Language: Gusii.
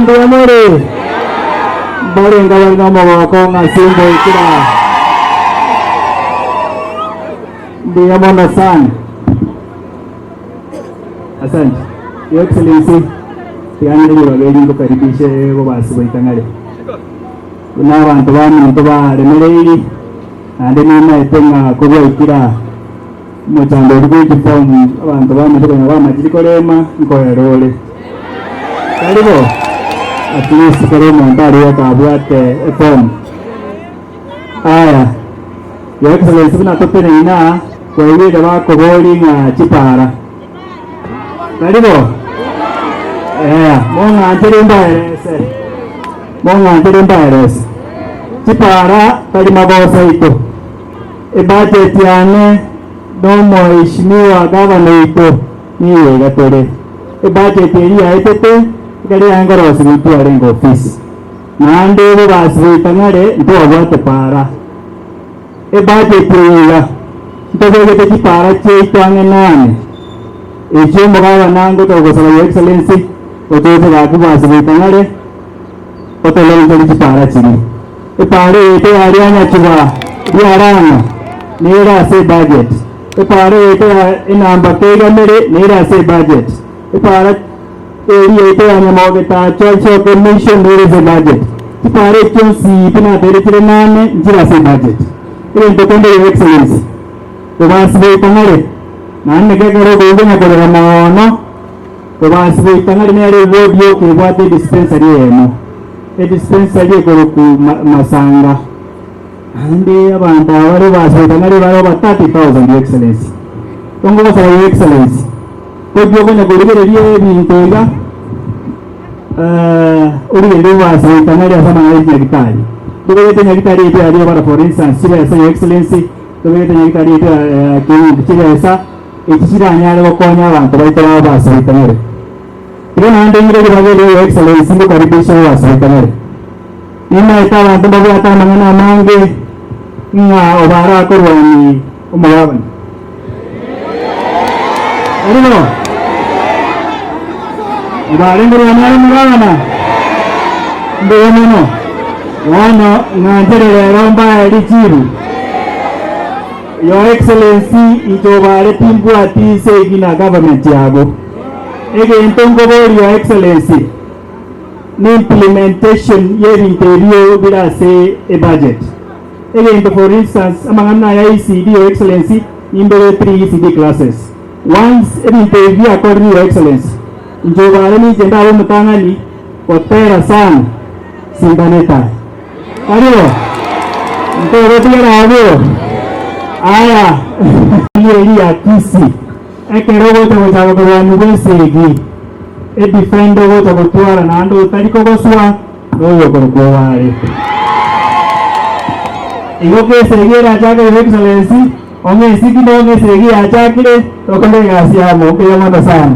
Mbuya more? Mbarenge abare nomogoko ng'a ase ngoikera. Mbuya mono sana. Asante. Your Excellency, tiga ng'ire ribaga eri ngokaribishe bobasi goika ng'are. Buna abanto baminto baremereiri, naende nimaete ng'a kobwaikire aa, omochando oria bwe chifomu abanto baminto konya bamachire korema, nkoera ore. Tari bo? At least kera omonto aria okabwate efomu. Aya, Your Excellency buna toteneine aa, kwaigwete bakoboria ng'a chipara. Tari bo? Eeh, mong'anchere mbaerese, mong'anchere mbaerese. Chipara tari magoso aito. Ebudget yane na omoheshimiwa gavana oito nigo iga tore. Ebudget eria yaetete ekero yaye nkorosigwa ntwarenge ofisi. Naende obobasi goika ng'are ntwabwate para. Ebudget eye iga ntobegete chipara chiaito ang'e nane echio omogabana ngotoka gosaba Your Excellency otoche gaki bobasi goika ng'are otoroncherie chipara chiria. Epara eye teyari anyachuba riarang'a nere ase ebudget. Epara eye teya enamba keigamere nere ase ebudget. Epara eri yaito ya Nyamogetacho Isoke Mission nere ase ebudget. Chipara echi chionsi pi nateire chire nane nchire ase ebudget. Egento kende Your Excellency, obasi goika ng'are naende naki ekero okoigwa nyakorera moono, obasi goika ng'are nere eward yoka ebwate edispensary eyemo. Edispensary ekorokwa Masanga, naende abanto aba bare basoete nare bare over 30,000 Your Excellency. Igo ngogosaba Your Excellency, tochia okonya korigereria ebinto iga, origererie obasoete nare ase amang'ana ya chinyagitari. Tobegete enyagitari yaito ya Riobara for instance chibesa Your Excellency, tobegete enyagitari yaito ya Keumbu chibesa, echi chiranyare gokonya abanto baito babe basoete nare. Igo naende ng'ire ribaga erio Your Excellency ngokaribisha obasoekanere. Nimaete abanto mbabwate amang'ana amange ng'a obare akorwani omogabane. Tari bo? Obare ngorwani are omogabana? Mbuya mono. Bono ng'anchere rero mbae richibu. Your Excellency inche obare timbwati inse egi na government yago. Egento nkoboria Your Excellency ne implementation y'ebinto ebio bire ase ebudget. Egento for instance amang'ana aya ECD Your Excellency nimbere three ECD classes. Once ebinto ebi biakorire Your Excellency inche obare ninche ndabe omotang'ani gotera sana Simba netaya. Tari bo? Ntogotigera abwo? Aya. Eri ya Kisii. Ekero ogocha gochaka korwania bw'esegi, edifenda ogocha gotwara naende otari kogoswa noyokorokwa oware. Igo kesegi erachake Your Excellency, ong'e esegi na ong'e esegi yachakire, tokore egasi amo. Mbuya mono sana.